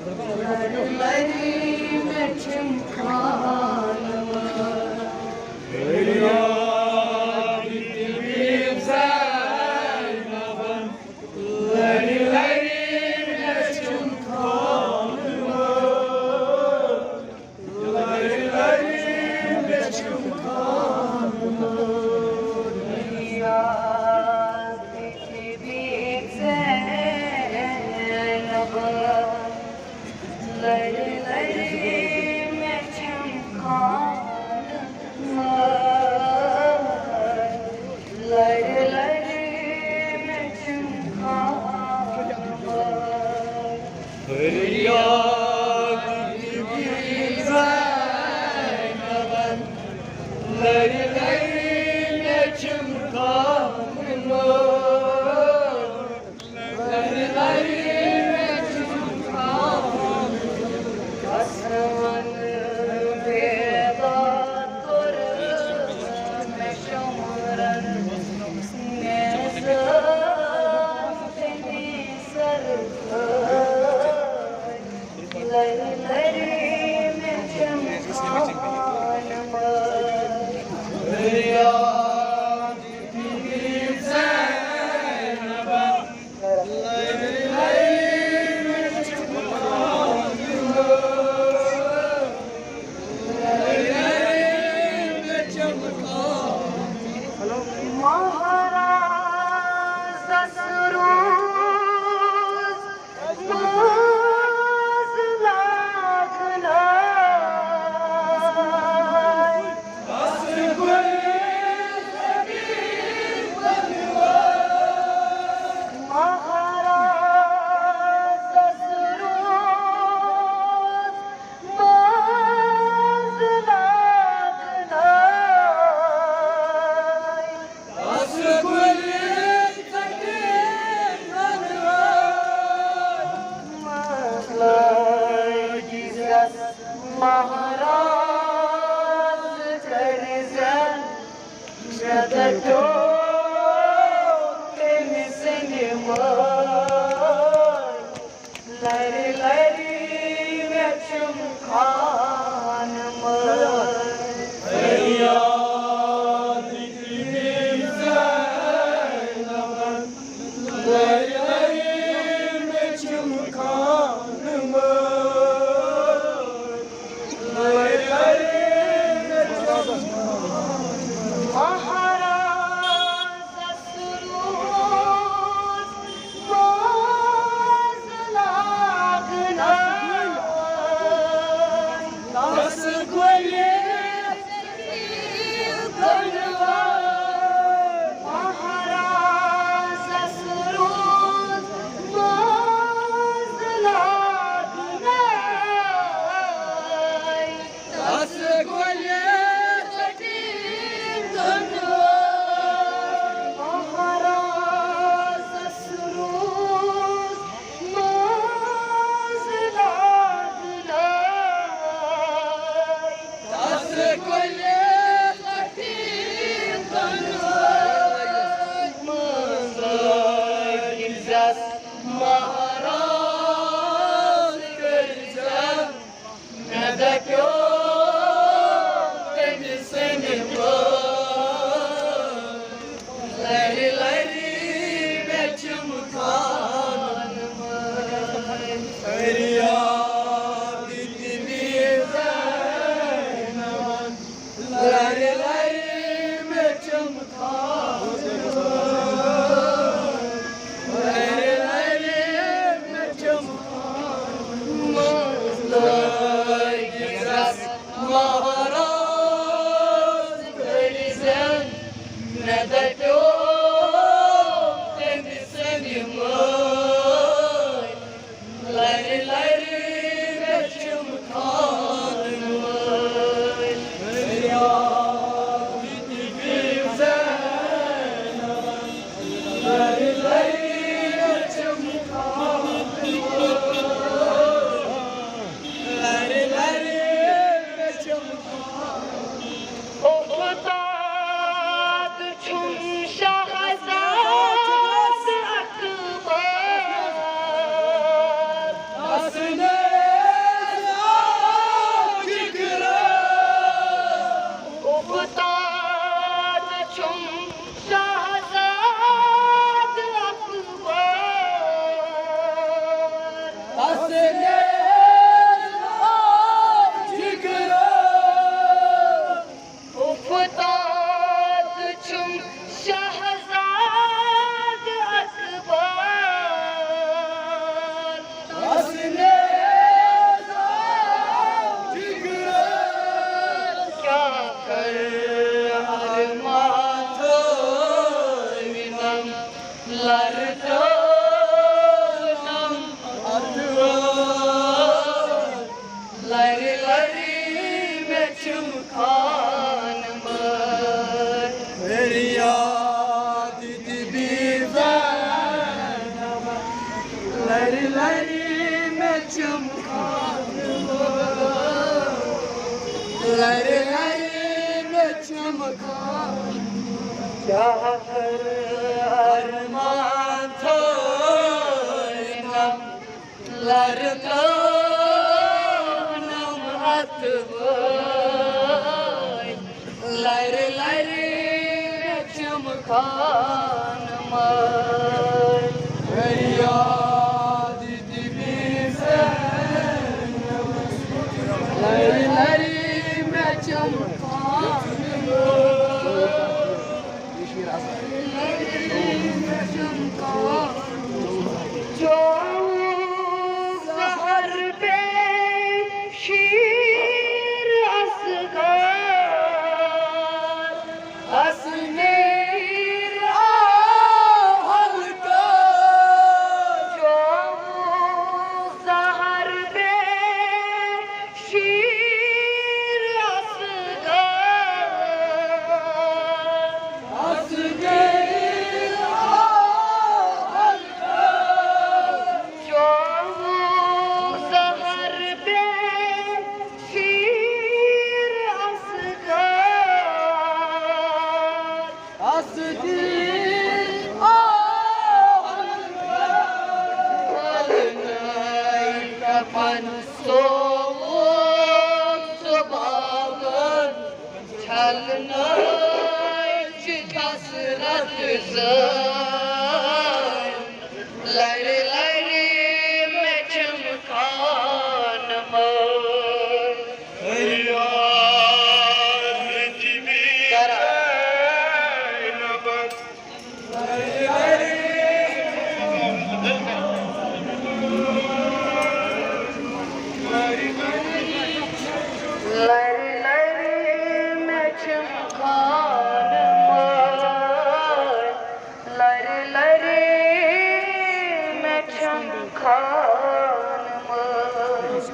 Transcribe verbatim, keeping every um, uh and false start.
لری لری مےٚ چھِم خانہٕ مٲلۍ۔ لری لری مےٚ چھِم خانہٕ مٲلۍ۔ لری لری مےٚ چھِم خانہٕ مٲلۍ۔ یاد تہِ بیٖٹھ زینب۔ لری لری مےٚ چھِم خانہٕ مٲلۍ۔ لری لری مےٚ چھِم خانہٕ مٲلۍ۔ فریاد دِتھ زینبن، لرِ لرِ مےٚ چھِم خانہٕ مٲلۍ۔ لرِ لرِ مےٚ چھِم خانہٕ مٲلۍ۔ قسمن بیدار کوٚر مےٚ شمرن، مےٚ زٲو تٔمی سرکٲرۍ۔ لرِ لرِ مےٚ چھِم خانہٕ مٲلۍ۔ فریاد دِتھ زینبن، لرِ لرِ مےٚ چھِم خانہٕ مٲلۍ۔ لرِ لرِ مےٚ چھِم خانہٕ مٲلۍ۔ مہرازس روٗز ماز لاگنَے۔ مہرازس روٗد ماز لاگنَے۔ مہراز کٔرۍزٮ۪ن مےٚ دَپیو تٔمۍ سٕنٛدِ مٲلۍ۔ لرِ لرِ مےٚ چھِم خانہٕ مٲلۍ۔ فریاد دِتھ زینبن، لرِ لرِ مےٚ چھِم خانہٕ مٲلۍ۔ لرِ لرِ مےٚ چھِم خانہٕ مٲلۍ۔ مہرازس روٗد ماز لاگنَے۔ رسگولہٕ دۄنوَے۔ مہرازس روٗد ماز لاگنَے۔ رسگولہٕ ژٔٹِتھ دۄنوَے۔ مہرازس روٗد ماز لاگنَے۔ رسگولہٕ ژٔٹِتھ دۄنوَے۔ مٲنٛز لٲگِزٮ۪س مہراز کٔرۍزٮ۪س۔ مےٚ دَپیو تٔمۍ سٕنٛدِ مٲلۍ۔ لرِ لرِ مےٚ چھِم خانہٕ مٲلۍ۔ فریاد دِتھ زینبن، لرِ لرِ مےٚ چھِم خانہٕ مٲلۍ۔ لرِ لرِ مےٚ چھِم خانہٕ مٲلۍ۔ لٲگِزٮ۪س مہراز کٔرۍزٮ۪ن، مےٚ دَپیو تٔمۍ سٕنٛدِ مٲلۍ۔ لرِ لرِ مےٚ چھِم خانہٕ مٲلۍ۔ فریاد دِتھ زینبن، لرِ لرِ مےٚ چھِم خانہٕ مٲلۍ۔ لرِ لرِ مےٚ چھِم خانہٕ مٲلۍ۔ اُفتاد چھُم شہزاد اکبر۔ چمکان، لرِ لرِ مےٚ چمکان، کیٛاہ کرٕ ارمان تھٲینم، لرِ تھٲونم اتھٕ وٲے۔ لرِ لرِ مےٚ چمکان مٲلۍ۔ فریاد دِبی زینب۔ لرِ لرِ مےٚ چمکان مٲلۍ۔ چومُت زہر پے شیر اصغر، اصغر آ ہلکا۔ چومُت زہر پے شیر اصغر، اصغر آ ہلکا۔ چومُت زہر پے شیر اصغر، اصغر آ ہلکا۔ کفن سووُکھ ژٕ بابن، چھلنٲوِتھ چھِ کثرت زٲنۍ۔ لرِ لرِ مےٚ چمکان مٲلۍ۔ فریاد دِبی زینبن۔ لرِ لرِ مےٚ چمکان مٲلۍ، لرِ لرِ مےٚ چمکان مٲلۍ۔